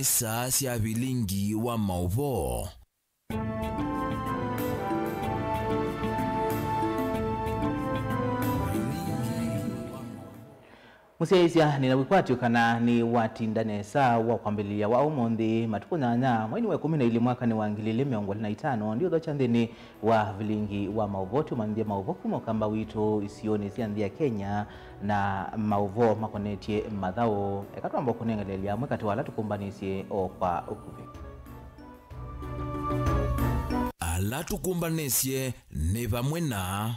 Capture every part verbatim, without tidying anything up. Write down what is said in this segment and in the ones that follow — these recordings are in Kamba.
Saa sya vilingi wa maũvoo. Mũsyaĩĩsya, nĩna wĩkwatyo kana nĩwatinda nesa wa kwambĩlĩlya wa ũmũnthĩ, matukũ nyanya, mweinĩ wa ĩkũmi na ilĩ, mwakanĩ wa ngili ilĩ mĩongo ĩlĩ na itano, ndiũthokya nthĩnĩ wa vilingi wa maũvoo, tũmanyĩthye maũvoo kuma ũkamba witũ isionĩ sya nthĩ ya Kenya na maũvoo makonetye mathaũ. Eka twamba kũnengeleelya amwe katĩ wa ala tũkũmbanĩsye o kwa ũkuvĩ. Ala tũkũmbanĩsye nĩ vamwe na.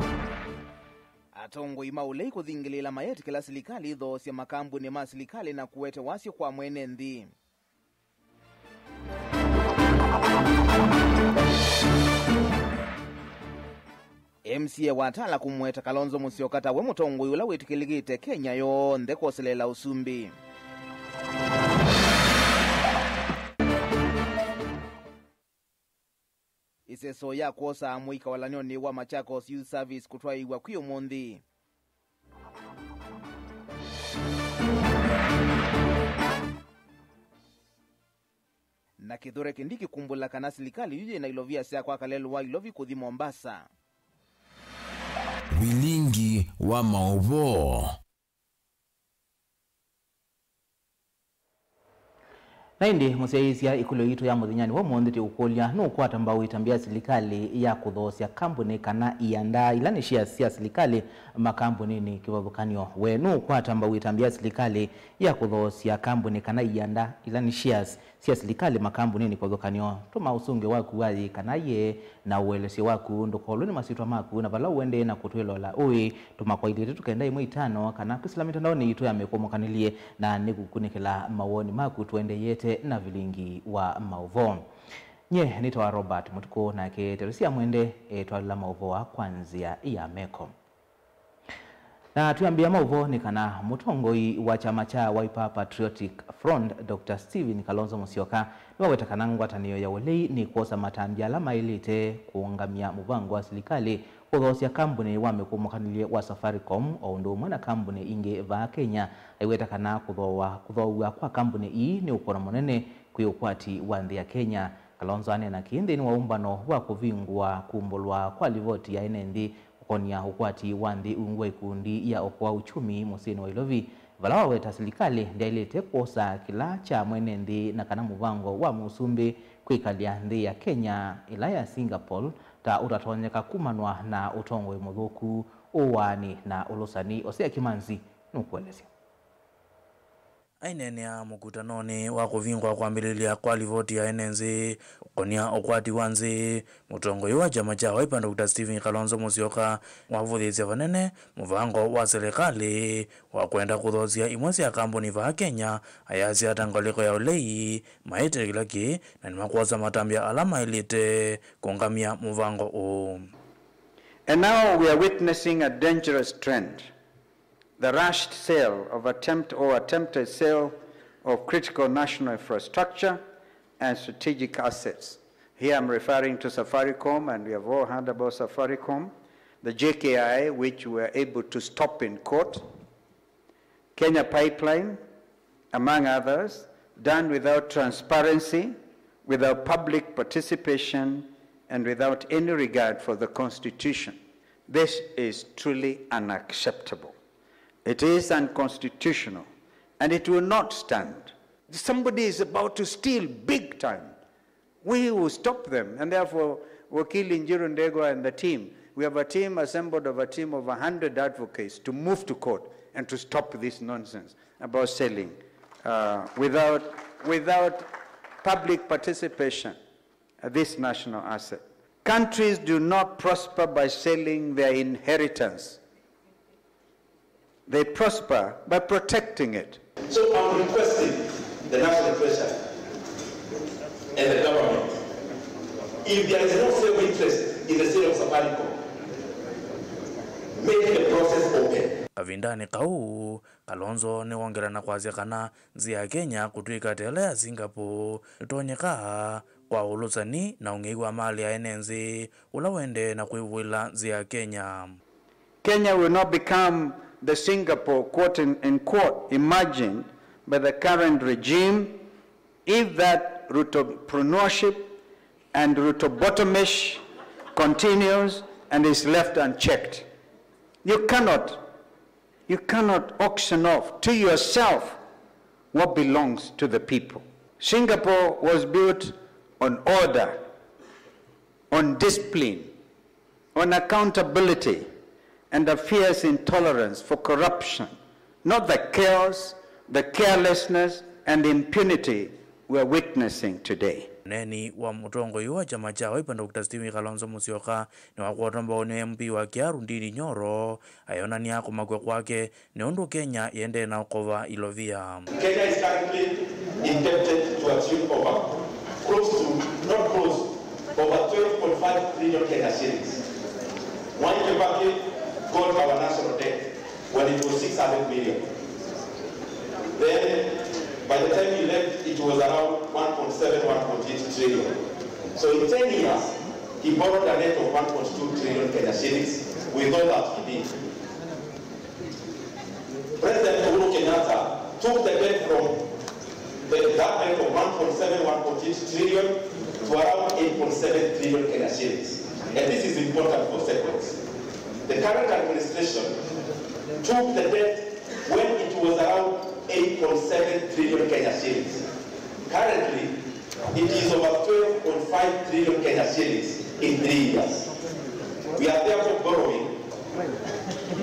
Atongoi ma ũlei kũthingĩlĩĩla mayetĩkĩla silikalĩ ithoosye makambunĩ ma silikalĩ na kũete wasyo kwa mwene nthĩ. M C A wa Tala kũmũweta Kalonzo Musyoka ta we mũtongoi ũla wĩtĩkĩlĩkĩte Kenya yonthe kwoseleela ũsumbĩ. Ĩseso ya kwosa amũika walanĩonĩ wa Machakos Youth Service kũtwaĩĩw'a kwĩ ũmũnthĩ. Na Kithure Kindiki kumbũla kana silikalĩ yu yĩna ilovia sya kwaka lelũ wa ilovi kũthi Mombasa. Vilingi wa maũvoo. Na ĩndĩ, mũsyaĩĩsya, ĩkũlyo yitũ ya mũthenyanĩ wa ũmũnthĩ tĩũkũlya, nũũkwata mbau ĩtambya ya silikalĩ ya kũthoosya kambunĩ kana ianda ila nĩ shares sya silikalĩ makambunĩnĩ kĩvathũkany'o? We nũũkwata mbau ĩtambya ya silikalĩ ya kũthoosya kambunĩ kana ianda ila nĩ shares sya silikalĩ makambunĩnĩ kĩvathũkany'o? Tũma ũsũngĩo waku wa yĩĩ kana yĩĩ na ũelesyo waku, ndũkolwe nĩ masyĩtwa maku na vala ũendee na kũtwĩlola ũĩ. Tũma kwa ilĩ itatũ kenda ĩmwe itano kana kwĩsĩla mĩtandaonĩ yitũ ya mĩkũmũkanĩlye, na nĩkũkunĩkĩla mawoni maku tũendeeyete na vilingi wa maũvoo. Nye nĩtawa Robert Mũtukũ, nake Teresia Mwende etwalĩla maũvoo aa kwa nzĩa ya meko. Na twĩambĩĩa maũvoo nĩ kana mũtongoi wa kyama kya Wiper Patriotic Front, Doctor Stephen Kalonzo Musyoka, nĩwaweta kana ngwatanĩo ya ũlei nĩkwosa matambya ala maĩlĩte kũũngamya mũvango wa silikalĩ kũthoosya kambunĩ wa mĩkũmũkanĩlye wa Safaricom, o ũndũ ũmwe na kambunĩ ingĩ vaa Kenya. Aiweta kana kũthooa, kũthoow'a kwa kambunĩ ii nĩ ũkũno mũnene kwĩ ũkwati wa nthĩ ya Kenya. Kalonzo aneena kĩĩ nthĩnĩ wa ũmbano wa kũvingũa kumbũlwa kwa livoti ya ene nthĩ kũkonia ũkwati wa nthĩ ungu wa ikundi ya Okoa Uchumi mũsyĩnĩ wa Ilovi, vala waweta silikalĩ ndyaĩlĩte kwosa kĩla kya mwene nthĩ na kana mũvango wa mũsumbĩ kwĩkalya nthĩ ya Kenya, ĩla ya Singapore, ta ũtatonyeka kumanwa na ũtongoi mũthũku, ũwaani na ũlũsani. Osea Kimanzi nũkũelesya. Aineenea mũkutanonĩ wa kũvingwa kwambĩlĩlya kwa livoti ya ene nthĩ ũkonia ũkwati wa nthĩ, mũtongoi wa kyama kya Wiper, Doctor Stephen Kalonzo Musyoka, wavũthĩĩsye vanene mũvango wa silikalĩ wa kwenda kũthoosya imwe sya kambuni vaa Kenya, ayasya ta ngalĩko ya ũlei maĩte kĩla kĩĩ na nĩmakwosa matambya ala maĩlĩte kũngamya mũvango ũũ. And now we are witnessing a dangerous trend. The rushed sale of attempt or attempted sale of critical national infrastructure and strategic assets. Here I'm referring to Safaricom, and we have all heard about Safaricom, the J K I, which we were able to stop in court, Kenya Pipeline, among others, done without transparency, without public participation, and without any regard for the Constitution. This is truly unacceptable. It is unconstitutional, and it will not stand. Somebody is about to steal big time. We will stop them, and therefore, Wakili Njiru Ndegwa and the team, we have a team assembled of a team of a hundred advocates to move to court and to stop this nonsense about selling, uh, without, without public participation, uh, this national asset. Countries do not prosper by selling their inheritance. They prosper by protecting it. So I'm requesting the National Treasury and the government, if there is no self-interest in the sale of Safaricom, make the process open. Kavindanĩ kau, Kalonzo nĩwongela na kwasya kana nzĩa ya Kenya kũtw'ĩka ta ĩla ya Singapore nĩtonyekaa kwa ũlũsani na ũng'ei wa malĩ ya ene nthĩ ũla ũendee na kwĩvũĩla nzĩa ya Kenya. Kenya will not become the Singapore, quote in, in quote, imagined by the current regime, If that Rutopreneurship and Rutobotomish continues and is left unchecked, you cannot, you cannot auction off to yourself what belongs to the people. Singapore was built on order, on discipline, on accountability, and a fierce intolerance for corruption, not the chaos, the carelessness, and impunity we're witnessing today. Ũneeni wa mũtongoi wa kyama kya Wiper, Doctor Stephen Kalonzo Musyoka, nĩwakwata mbau nĩ M P wa Kiharu Ndindi Nyoro, ayonany'a kũmakw'a kwake nĩ ũndũ Kenya ĩendee na ũkova ilovia. Kenya is currently indebted to a tune of a close to, not close, over twelve point five trillion Kenya shillings. Mwai Kibaki got our national debt when it was six hundred million. Then, by the time he left, it was around one point seven, one point eight trillion. So in ten years, he borrowed a net of one point two trillion Kenya shillings with all that he did. President Uhuru Kenyatta took the debt from the, that debt of one point seven, one point eight trillion to around eight point seven trillion Kenya shillings. And this is important for sequence. The current administration took the debt when it was around eight point seven trillion Kenya shillings. Currently, it is over twelve point five trillion Kenya shillings in three years. We are therefore borrowing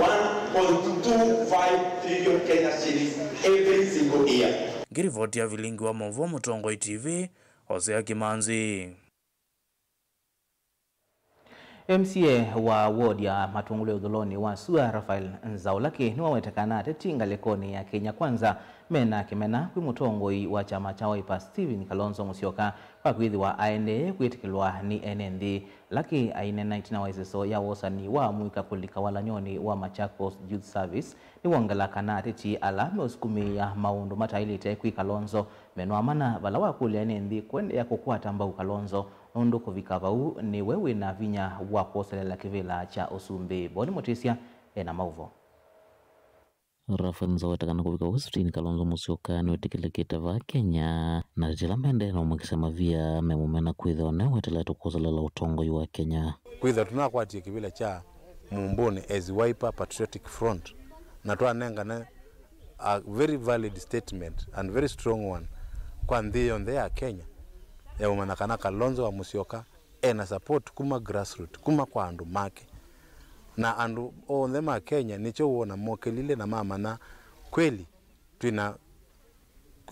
one point two five trillion Kenya shillings every single year. Ngirivoti ya vilingi wa mauvoo Mũtongoi T V, Hosea Kimanzi. M C A wa ward ya Matungulu ũthũlonĩ wa sua, Raphael Nzaũ Lucky, nĩwaweta kana ateti ngalĩkonĩ ya Kenya Kwanza mena kĩmena kwĩ mũtongoi wa kyama kya Wiper Stephen Kalonzo Musyoka kwa kwĩthĩwa aendee kwĩtĩkĩlwa nĩ ene nthĩ. Lucky aineena ĩtina wa ĩseso ya wosani wa mũika kũlika walany'onĩ wa Machakos Youth Service, nĩwongela kana ateti ala meũsukumĩĩa maũndũ mataĩlĩte kwĩ Kalonzo menwa mana vala wakũlya ene nthĩ kũendeea kũkwata mbau Kalonzo, nũndũ kũvika vau nĩwe wĩna vinya wa kwoselela kĩvĩla kya ũsumbĩ. Boni Mũtĩsya ena maũvoo. Raphael Nzaũ aweta kana kũvika vau Stephen Kalonzo Musyoka nĩwĩtĩkĩlĩkĩte vaa Kenya, na ateti ala maendee na ũmwĩkĩsya mavia memũmena kwĩthĩwa nĩwe weteletwe kwoselela ũtongoi wa Kenya. Kwĩthĩwa tũnakwatie kĩvĩla kya Mumbuni as Wiper Patriotic Front, na twanengane a very valid statement and very strong one kwa nthĩ yonthe ya Kenya, ya ũmanya kana Kalonzo wa Musyoka ena support kuma grassroot, kuma kwa andũ make. Na andũ onthe ma Kenya nĩkyo wona mokĩlile na mamanya kweli twĩna,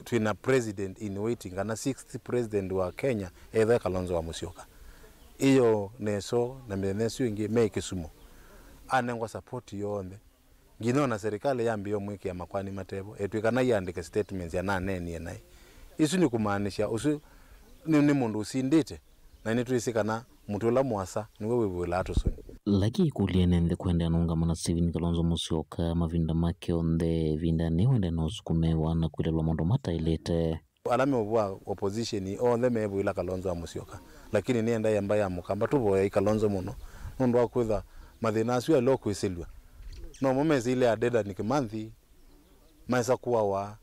twĩna president in waiting, kana sixth president wa Kenya, ethe Kalonzo wa Musyoka. Iyo neso na mĩthenya ĩsu ĩngĩ me Kisumu, anengwa support yonthe. Nginya ona serikali yambĩĩa ũmwĩkĩa makwani matevo, etw'ĩka na iandĩke statements ananeenie naĩ. Isu nĩ kũmaanisha ũsu nĩ, nĩ mũndũ ũsindĩte, na nĩtwĩsĩ kana mũtĩ ũla mũasa nĩw'o wĩvũĩlaa tũsũni. Lakini ĩkũlyo ene nthĩ kũendeea na ũngama na Stephen Kalonzo Musyoka mavinda make onthe, ĩvinda nĩ wende na ũsukumĩwa na kwĩlelwa maũndũ mataĩlĩte. Ala meũvũa opposition onthe meevũĩla Kalonzo wa Musyoka, lakini nĩenda ĩamba ya Mũkamba tũvoyei Kalonzo mũno nũndũ wa kwĩtha mathĩna asu aĩle kwĩsĩlw'a. Nomo mesĩile ya Dedan Kimathi maesa kũawa.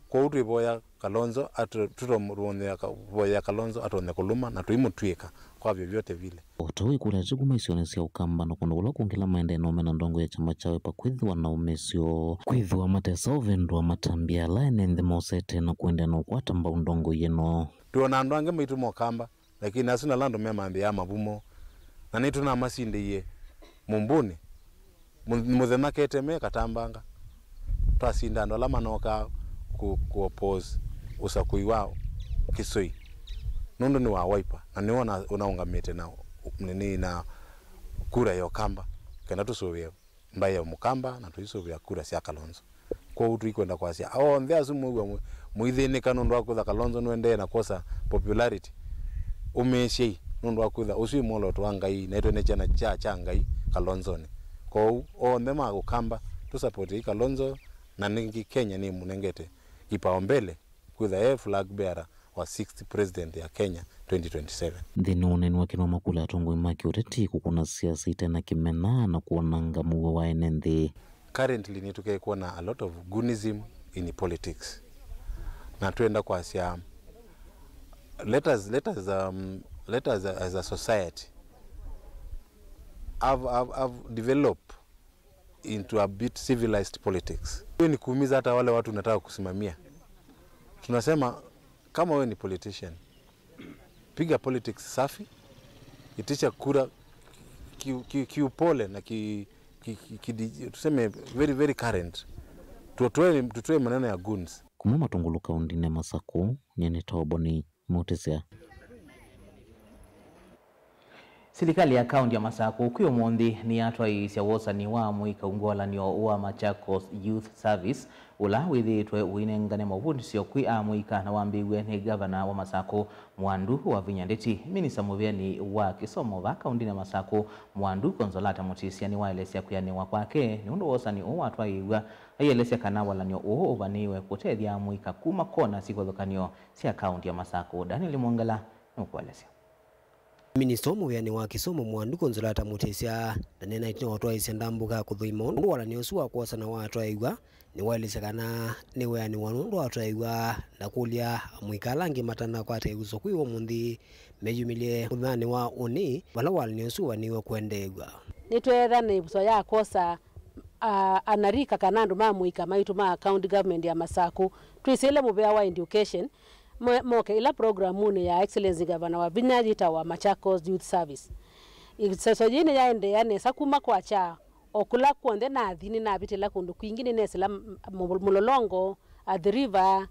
Kwoou twĩvoya Kalonzo atu-, tũtovoya Kalonzo atonye kũlũma na tũimũtw'ĩka kwa vyovyote vile. O ta ũu ĩkũlyo ateti kuma isionĩ sya Ũkamba na kũndũ kũla kũngĩ ala maendee na ũmena ndongoi ya kyama kya Wiper kwĩthĩwa na ũmĩsyo, kwĩthĩwa matesa ũvĩndũa matambya ala ene nthĩ mosete na kũendeea na ũkwata mbau ndongoi ĩno. Twĩona andũ angĩ maitũ ma Ũkamba, lakini asu nala andũ memanthĩaa mavumo, na nĩtũnamasindĩie Mumbuni. Mu-, mũthenya kete me Katambanga, twasinda andũ ala manokaa ku, ku oppose ũsakũi wa Kisoi, nũndũ nĩ wa Wiper, na nĩwe ũna-, ũnaũngamĩte na, nini, na kura ya Ũkamba, kenda tũsũvĩe mbaĩ ya Mũkamba na tũisũvĩa kura sya Kalonzo. Kwoou tũikwenda kwasya onthe asu mwĩw'a mũ-, mũithĩnĩka nũndũ wa kwĩtha Kalonzo nũendee na kwosa popularity, ũmĩĩsyei nũndũ wa kwĩtha ũsu wĩ mwolooto wa Ngai, naitũ nĩ kyana kya, kya Ngai Kalonzonĩ. Kwoou onthe ma Ũkamba tũsapotei Kalonzo, na nĩngĩ Kenya nĩmũnengete kipaumbele kwĩtha e flag bearer wa sixth president ya Kenya twenty twenty-seven. Nthĩnĩ wa ũneeni wake nĩwamakũlya atongoi ma kĩũteti kũkũna siasa ite na kĩmena na kwonanga mũuo wa ene nthĩ. Currently nĩtũkekwona a lot of goonism in politics. Na twenda kwasya Let us, let us, um, let us, uh, as a society have, have, have develop into a bit civilized politics. Hiyo ni kuumiza hata wale watu unataka kusimamia. Tunasema kama wewe ni politician, piga politics safi, itisha kura ki, ki, kiupole na ki, ki, ki, ki, tuseme very, very current. Tutoe, tutoe maneno ya goons. Kuma Matungulu kaundinĩ ya Masakũ, nyie nĩ Toboni Mutisya. Silikalĩ ya kaũntĩ ya Masakũ kwĩ ũmũnthĩ nĩyatwaĩĩsya wosani wa amũika ungu wa ũalan'yo wa Machakos Youth Service, ũla wĩthĩĩtwe ũinengane mavundĩsyo kwĩ amũika na wambĩĩw'e nĩ ngavana wa Masakũ, Mwandu Wavinya Ndeti. Minista mũvĩanĩ wa kĩsomo vaa kaũntĩnĩ ya Masakũ, Mwandu Consolata Mutisya, nĩwaelesya kwĩanĩwa kwake nĩ ũndũ wosani ũũ watwaĩĩw'a. Aielesya kana ũalan'yo ũũ ũvanĩĩwe kũtethya amũika kuma kona syĩ kĩvathũkany'o sya kaũntĩ ya Masakũ. Daniel Mwongela nũkũelesya. Minista mũvĩanĩ wa kĩsomo Mwandu Consolata Mutisya, na nena ĩtina wa ũtwaĩĩsya ndambũka ya kũthũima ũndũ ũalan'yo ũsu wa kwosa na watwaĩw'a, nĩwaelesya kana nĩweanĩwa nũndũ watwaĩw'a na kũlya amũika ala angĩ matanakwata ĩvuso kwĩ ũmũnthĩ meyumĩlye mũthenyanĩ wa ũnĩ, vala ũalan'yo ũsu ũvanĩĩwe kũendeew'a. Nĩtweetha na ĩvuso ya kwosa, a, anarika kana andũ ma mũika maitũ ma county government ya Masakũ twĩsĩle mũvea wa education, mo-, moke ĩla programunĩ ya Excellency Governor Wavinya yĩtawa Machakos Youth Service. Ĩseso yĩĩ nĩyaendeea nesa kuma kwakya, o kũla kw'onthe nathi nĩnavĩtĩla kũndũ kwingĩ, nĩnesĩla m-, m-, Mũlolongo, Athi River,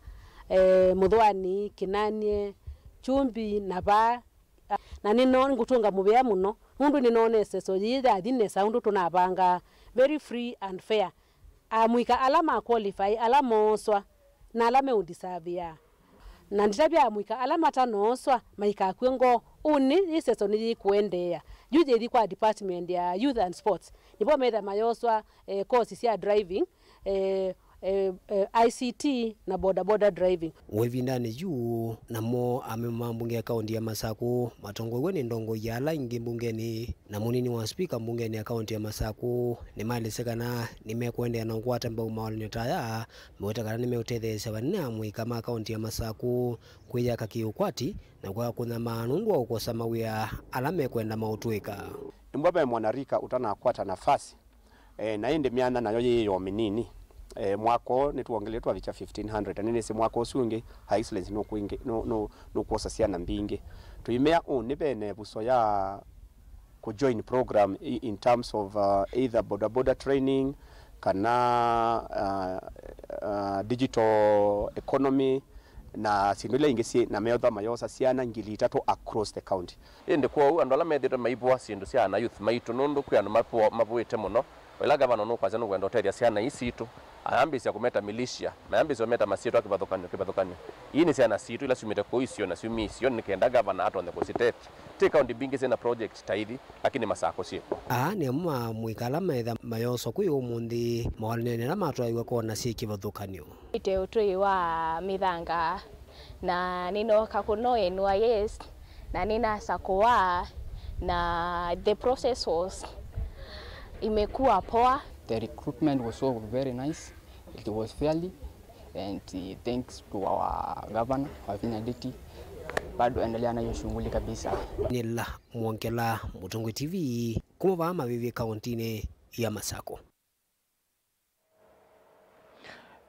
eh, Mũthwani, Kĩnanie, Kyumbi, na vaa. Na nĩno ngũtũnga mũvea mũno nũndũ nĩnoona ĩseso yĩĩ yathi nesa ũndũ tũnavangaa, very free and fair. Amũika ala ma qualify, ala mooswa, na ala meũndisavĩa. Na nditavya amũika ala matanooswa maikakw'e ngoo. Ũnĩ, ĩseso nĩyĩkũendeea yu yĩthi kwa department ya youth and sports, nĩvo metha mayoswa, eh, kosi sya driving, eh, eh, eh, I C T na boda boda driving. O ĩvindanĩ yu, namo amemba ma mbunge ya kaũntĩ ya Masakũ matongoew'e nĩ ndongoi ya ala aingĩ mbungenĩ na mũnini wa spika mbungenĩ ya kaũntĩ ya Masakũ nĩmaelesya kana nĩmekũendeea na ũkwata mbau maũalan'yo ta aya, meweta kana nĩmeũtetheesya vanene amũika ma kaũntĩ ya Masakũ kwĩyaka kĩũkwati na kwaga kũnyamaa nũndũ wa ũkosa mawĩa ala mekwenda maũtw'ĩka. Ĩmbwa ve mwanarika ũtanakwata nafasi. E, na ĩndĩ myanya nayo yĩĩ yo mĩnini. E, mwaka ũũ nĩtwongeletwe twavikya fifteen hundred, na nĩnĩsĩ mwaka ũsu ũngĩ Her Excellency nũkwingĩ-, nũ-, nũ-, nũkwosa syana mbingĩ. Tũimea ũũ nĩ vene ĩvuso ya kũjoin program i-, in terms of, uh, either boda boda training kana, uh, uh, digital economy na syĩndũ ila ingĩ syĩ na meotha mayosa syana ngili itatũ across the county. Ĩndĩ kwoou andũ ala methĩĩtwe maivũa syĩndũ sya ana youth maitũ, nũndũ kwĩ andũ mavũ-, mavũĩte mũno, o ĩla ngavana nũkwasya nũkwenda ũtethya syana ii sitũ, ayambĩĩsya kũmeta militia, mayambĩĩsya kũmeta masyĩtwa kĩvathũkany'o kĩvathũkany'o. Ii nĩ syana sitũ ila syumĩte kũu isionĩ na syumie isionĩ, nĩ kenda ngavana atony'e kũsitethya. Ti kaũntĩ mbingĩ syĩ na project ta ithi, lakini Masakũ syĩkw'o. Aa nĩ amwe ma amũika ala meetha mayoswa kwĩ ũmũnthĩ maũalan'yonĩ ala matwaĩw'a kona syĩ kĩvathũkany'o. Ĩte ũtũĩ wa mĩthanga, na nĩnooka kũno N Y S, na nĩnasakũa, na the process was, imekuwa poa. The recruitment was so very nice, it was fairly, and, uh, thanks to our governor, Wavinya Ndeti, bado endelea na hiyo shughuli kabisa. Nĩ la Mwongela, Mũtongoi T V, kuma vaa Mavĩvĩ kaũntĩnĩ ya Masakũ.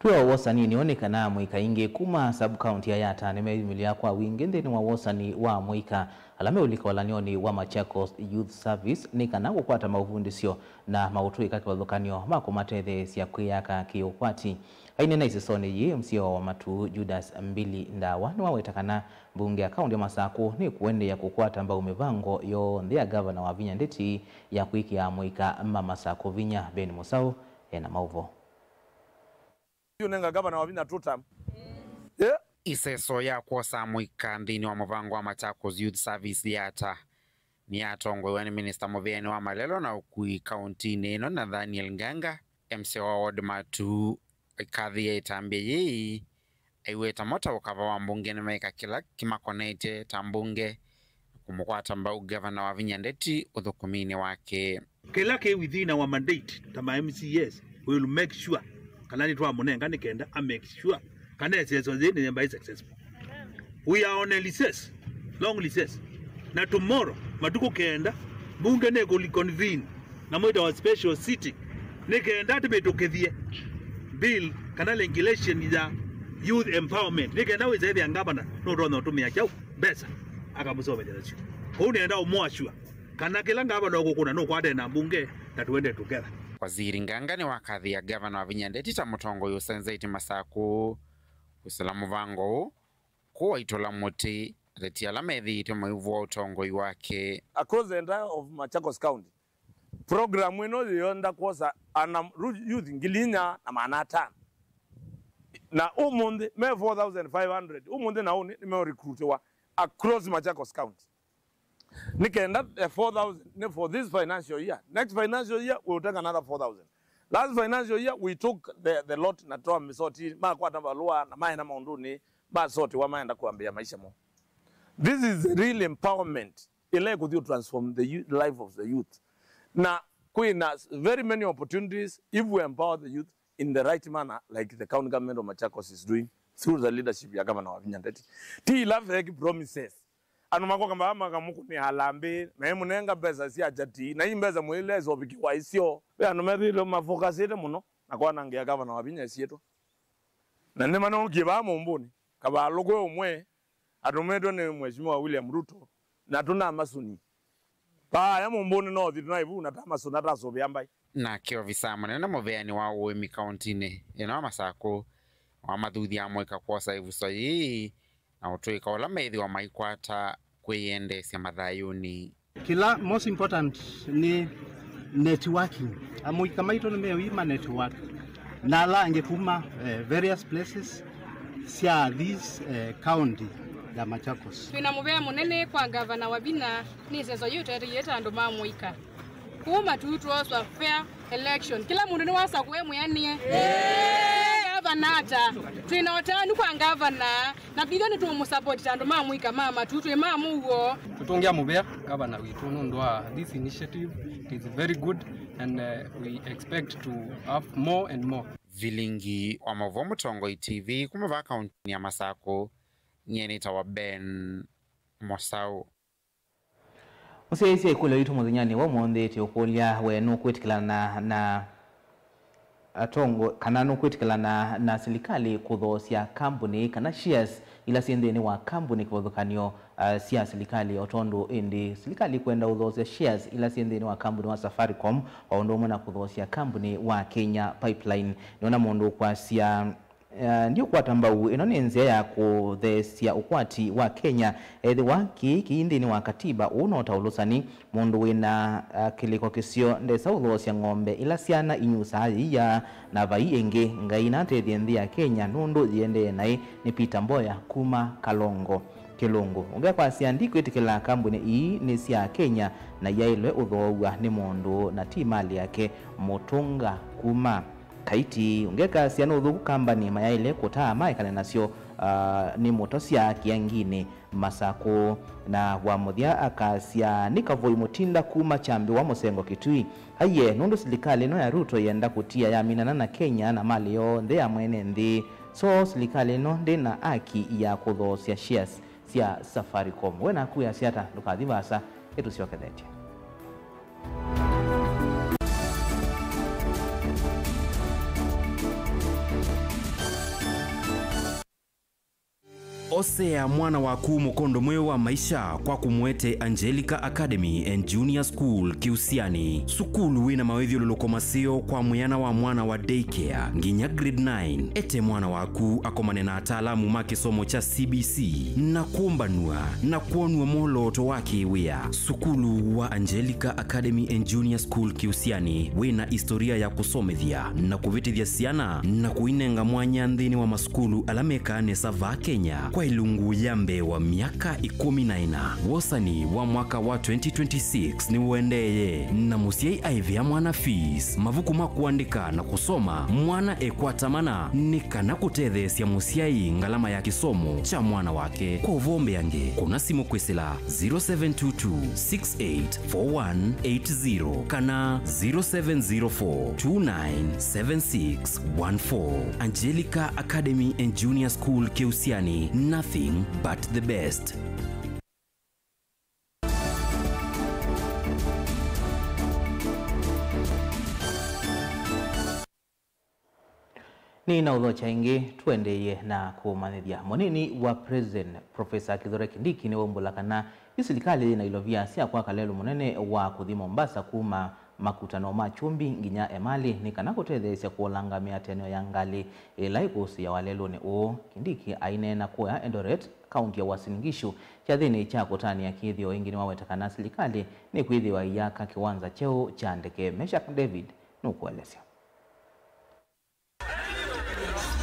Twĩ o wosaninĩ ũũ nĩ kana amũika aingĩ kuma sub-county ya Yatta nĩmeyumĩlya kwa wingĩ nthĩnĩ wa wosani wa amũika ala meũlika ũalan'yonĩ wa Machakos Youth Service nĩ kana kũkwata maũvundĩsyo na maũtũĩka kĩvathũkany'o ma kũmatetheesya kwĩyaka kĩ-ũkwati. Aineena ĩsesonĩ yĩĩ, M C A wa Wamatu Judas Mbili Ndawa nĩwaweta kana mbunge ya kaũntĩ ya Masakũ nĩkũendeea kũkwata mbau mĩvango yonthe ya Ngavana Wavinya Ndeti ya kwĩkĩa amũika ma Masakũ vinya. Ben Mũsaũ ena maũvoo. Ũnenga ngavana Wavinya two term. Eh? Ĩseso ya kwosa amũika nthĩnĩ wa mũvango wa Machakos Youth Service, Yatta, nĩyatongoew'a nĩ minista mũvĩanĩ wa malelwa na ũkui kaũntĩnĩ ĩno, Nathaniel Nganga. M C A wa ward Matuu, aikathĩĩa ĩtambya yĩĩ, aiweta mo ta ũkava wa mbunge nĩmeĩka kĩla kĩmakonetye ta mbunge na kũmũkwata mbau Ngavana Wavinya Ndeti ũthũkũminĩ wake. Kĩla kĩ within our mandate ta ma M C As, we will make sure kana nĩtwamũnenga nĩ kenda a make sure kana ĩseso yĩĩ nĩyĩmba ĩ successful. We are on a recess, long recess. Na tomorrow, matukũ kenda, mbunge nĩkũconvene na mwĩtawa special sitting, nĩ kenda tũmĩtũkĩthye bill kana regulation ya youth empowerment, nĩ kenda wĩsa ĩthĩa ngavana nũtonya ũtũmĩa kyaũ mbesa akamũsomethya nasyo. Kũu nĩenda ũmũassure kana kĩla ngavana ũkũkũna nũkwatene na mbunge na tuende together. Waziri Nganga nĩwakathĩa ngavana Wavinya Ndeti ta mũtongoi ũsenzetye Masakũ kwĩsĩla mũvango ũũ kũwaitũla mũtĩ ateti ala methĩĩtwe maivũa ũtongoi wake. Across the entire of Machakos County, program ĩno yĩenda kwosa ana ru-, youth ngili inya na maana atano. Na ũmũnthĩ me four thousand five hundred. Ũmũnthĩ na ũnĩ nĩmeũrecruitiwa across Machakos County. Nĩ kenda the four thousand nĩ for this financial year. Next financial year, we will take another four thousand. Last financial year, we took the, the lot na twa mĩsoti, makwata valũa na maenda maũndũnĩ, masotiwa maenda kwambĩĩa maisha mo. This is the real empowerment ĩla ĩkũthi transform the youth, life of the youth. Na kwĩna very many opportunities if we empower the youth in the right manner like the county government of Machakos is doing through the leadership ya Governor Wavinya Ndeti. Ti ila fake promises. Andũ makoka mbaa makamũkũnĩa alambĩ, maimũnenga mbesa sya chati, na ii mbesa mũilea isovikĩwa isyo. Ve andũ methĩĩtwe mafokasĩte mũno na kwanangĩa Governor Wavinya ĩsyĩtwa. Na nĩmanookie vaa Mũmbũnĩ, kavalũkwe ũmwe, atũmĩtwe nĩ Mheshimiwa William Ruto, na tũnamasũni. Vaaya Mũmbũnĩ no ũthi tũnaĩ vu na tamasũna tasũvĩa mbaĩ. Nake ovisaa mũnene mũveani wa ũĩmi kauntinĩ ĩno ya Masakũ wamathuthya amũika kwosa ĩvuso yĩĩ na ũtũĩka ũla methĩwa maikwata kwĩyendeesya mathayũnĩ. Kĩla most important nĩ networking. Amũika maitũ nĩmeũima network na ala angĩ kuma, eh, various places sya this, eh, county ya Machakos. Twĩna mũvea mũnene kwa Ngavana Wavinya nĩ ĩseso yĩũteteie ta andũ ma mũika. Kuma tu twoswa fair election, kĩla mũndũ nĩwasakũe mwĩanĩe. Ngavana ata? Twĩna ũtanu kwa ngavana, na ithyĩ nĩtũũmũsupport ta andũ ma mũika ma matu, twĩ ma mũuo. Tũtũngĩa mũvea ngavana witũ nũndũ wa this initiative. It is very good and, uh, we expect to have more and more. Vilingi wa Maũvoo Mũtongoi T V kuma vaa kauntinĩ ya Masakũ, nyie nĩtawa Ben Mosau. Mũsyaĩĩsya ĩkũlyo yitũ mũthenyanĩ wa ũmũnthĩ, tũũkũlya, we nũkwĩtĩkĩlana na atongo-, kana nũkwĩtĩkĩlana na silikalĩ kũthoosya kambunĩ kana shares ila syĩ nthĩnĩ wa kambunĩ kĩvathũkany'o, ah, sya silikalĩ, o tondũ ĩndĩ silikalĩ kwenda ũthoosya shares ila syĩ nthĩnĩ wa kambunĩ wa Safaricom, o ũndũ ũmwe na kũthoosya kambunĩ wa Kenya Pipeline? Nĩona mũndũ ũkwasya, Eh, ndiũkwata mbau, ĩno nĩ nzĩa ya kũtheesya ũkwati wa Kenya. Ethĩwa kĩĩ kĩi nthĩnĩ wa katiba, ũu no ta ũlũsani. Mũndũ wĩna, ah, kĩlĩko kĩseo ndesa ũthoosya ng'ombe ila syana inyusaa yĩia, na vai ĩngĩ, Ngai natethye nthĩ ya Kenya nũndũ yĩendee naĩ. Nĩ Peter Mboya kuma Kalongo, Kĩlũngũ. Ũngĩ akwasya, ndikwĩtĩkĩla kambunĩ ii nĩ sya Kenya na iyaĩlwe ũthoow'a nĩ mũndũ na ti mali yake. Mũtũnga kuma Kaiti. Ũngĩ akasya nĩ ũthũku kambani mayaĩle kũtaa maekane nasyo, ah, nĩ mũtosya Kĩanginĩ, Masakũ. Na wa mũthya akasya nĩ Kavoi Mũtinda kuma Kyambi wa Mũsengo, Kitui. Aiee, nũndũ silikalĩ ĩno ya Ruto yenda kũtia yaminana na Kenya na mali yoo nthĩ ya mwene nthĩ. So silikalĩ ĩno ndĩ na haki ya kũthoosya shares sya Safaricom. We naku wĩasya ata? Ndũkathi vaasa, nĩtũsyokethete. Osea mwana waku mũkondo mweũ wa maisha kwa kũmũete Angelica Academy and Junior School Kĩusianĩ. Sukulu wĩna mawĩthyũlũlũko maseo kwa mwĩana wa mwana wa daycare nginya grade nine. Ete mwana waku akomane na ataalamu ma kĩsomo kya C B C na kũmbanw'a na kwonw'a mwolooto wa kĩwĩa. Sukulu wa Angelica Academy and Junior School Kĩusianĩ wĩna historia ya kũsomethya na kũvĩtĩthya syana na kũinenga mwanya nthĩnĩ wa masukulu ala mekaa nesa vaa Kenya kwa ĩlungu ya mbee wa myaka ĩkũmi na ĩna. Wosani wa mwaka wa twenty twenty-six nĩũendeeye, na mũsyai aĩvĩa mwana fees, mavuku ma kũandĩka na kũsoma, mwana ekwata mana nĩ kana kũtetheesya mũsyai ngalama ya kĩsomo kya mwana wake. Kwa ũvoo mbeange, kũna simũ kwĩsĩla zero seven two two six eight four one eight zero kana zero seven zero four two nine seven six one four. Angelica Academy and Junior School Kĩusianĩ na Nothing but the best. Nĩ na ũthokya ĩngĩ, tũendeeye na kũmanyĩthya. Mũnini wa President, Professor Kithure Kindiki, nĩwaumbũla kana yu silikalĩ yĩ na ilovia sya kwaka lelũ mũnene wa kũthi Mombasa kuma makutano ma Chumbi nginya Emali nĩ kana kũtetheesya kũolanga mĩatĩanĩo ya ngalĩ ĩla ĩkũsĩĩawa lelũnĩ ũũ. Kindiki aineena kũya Eldoret, kaunti ya Uasin Gishu, kyathĩnĩ kya kũtanĩa kĩthĩo. Ĩngĩ nĩwaweta kana silikalĩ nĩkwĩthĩwa ĩyaka kĩwanza kyeũ kya ndeke. Meshack David nũkũelesya.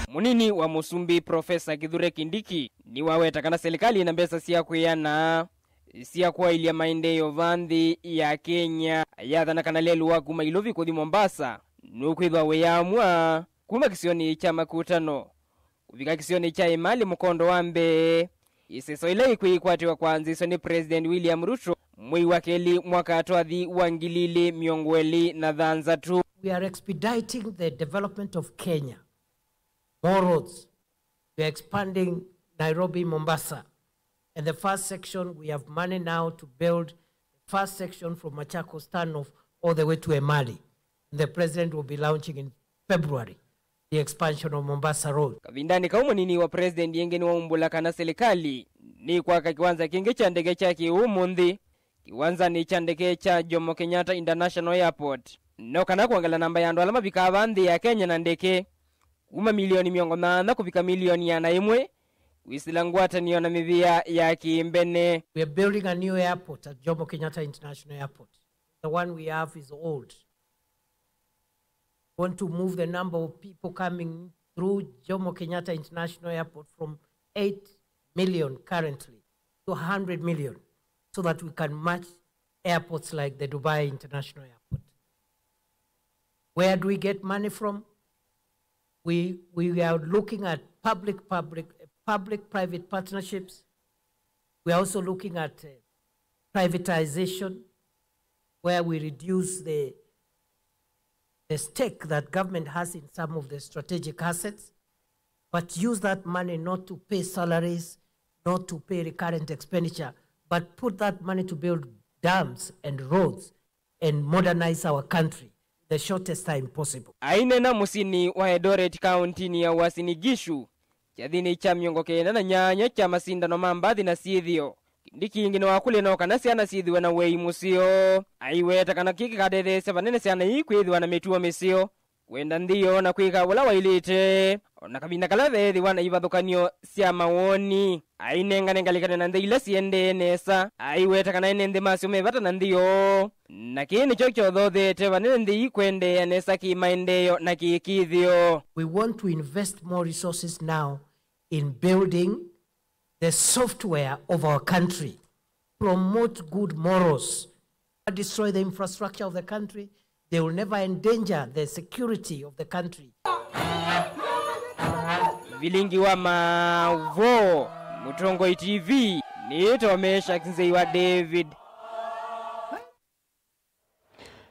Mũnini wa mũsumbĩ, Professor Kithure Kindiki, nĩwaweta kana silikalĩ ĩna mbesa sya kwĩana sya kwaĩlya maendeeo va nthĩ ya Kenya. Yathana kana lelũ wa kuma Ilovi kũthi Mombasa nũkwĩthwa wĩyaamw'a kuma kĩsionĩ kya Makutano kũvika kĩsionĩ kya Emali mũkondo wa mbee. Ĩseso ĩla ĩkwĩkwatĩwa kwanzĩswe nĩ President William Ruto mwei wa kelĩ mwaka twathi wa ngili ilĩ mĩongo ĩlĩ na thanthatũ. We are expediting the development of Kenya. More roads. We are expanding Nairobi, Mombasa. And the first section, we have money now to build the first section from Machakos turnoff all the way to Emali. And the president will be launching in February the expansion of Mombasa Road. Kavindanĩ kau, mũnini wa president ĩngĩ nĩwaumbũla kana silikalĩ nĩkwaka kĩwanza kĩngĩ kya ndeke kya kĩũmũnthĩ kĩwanzanĩ kya ndeke kya Jomo Kenyatta International Airport, no kana kwongela namba ya andũ ala mavikaa va nthĩ ya Kenya na ndeke kuma milioni mĩongo nyaanya kũvika milioni ĩana ĩmwe, kwĩsĩla ngwatanĩo na mĩvĩa ya kĩmbene. We are building a new airport at Jomo Kenyatta International Airport. The one we have is old. We want to move the number of people coming through Jomo Kenyatta International Airport from eight million currently to one hundred million so that we can match airports like the Dubai International Airport. Where do we get money from? We, we are looking at public, public, public-private partnerships. We are also looking at, uh, privatization, where we reduce the, the stake that government has in some of the strategic assets, but use that money not to pay salaries, not to pay recurrent expenditure, but put that money to build dams and roads and modernize our country the shortest time possible. Aineena mũsyĩnĩ wa Eldoret, kaũntĩnĩ ya Uasin Gishu, kyathĩnĩ kya mĩongo kenda na nyanya kya masindano ma mbathi na syĩthĩo, Kindiki ĩngĩ nĩwakũlya no kana syana syĩthĩwe na wei mũseo. Aiweta kana kĩĩ kĩkatetheesya vanene syana ii kwĩthĩwa na mĩtuo mĩseo, kwenda nthĩ yoo na kwĩka ũla waĩlĩte, o na kavinda kala veethĩwa na ivathũkany'o sya mawoni. Ainengane ngelekany'o na nthĩ ila siendee nesa, aiweta kana ene nthĩ masyo me vata na nthĩ yoo, na kĩĩ nĩkyo kyothoothete vanene nthĩ ii kwendeea nesa kĩ-maendeeo na kĩ-kĩthĩo. We want to invest more resources now in building the software of our country, promote good morals, destroy the infrastructure of the country, they will never endanger the security of the country. Vilingi wa Maũvoo, Mũtongoi T V, nĩĩtwa Meshack Nzei wa David.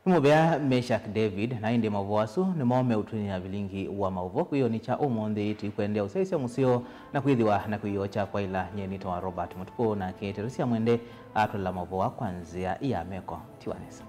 Nĩ mũvea Meshack David, na ĩndĩ maũvoo asu nĩmo meũtwinĩa vilingi wa maũvoo kwĩyonĩ kya ũmũnthĩ. Tũikũendeea ũsyaĩĩsya mũseo na kwĩthĩwa na kĩw'ũ kya kwaĩla. Nyie nĩtawa Robert Mũtukũ, nake Teresia Mwende atũlela maũvoo aa kwa nzĩa ya meko. Tiwa nesa.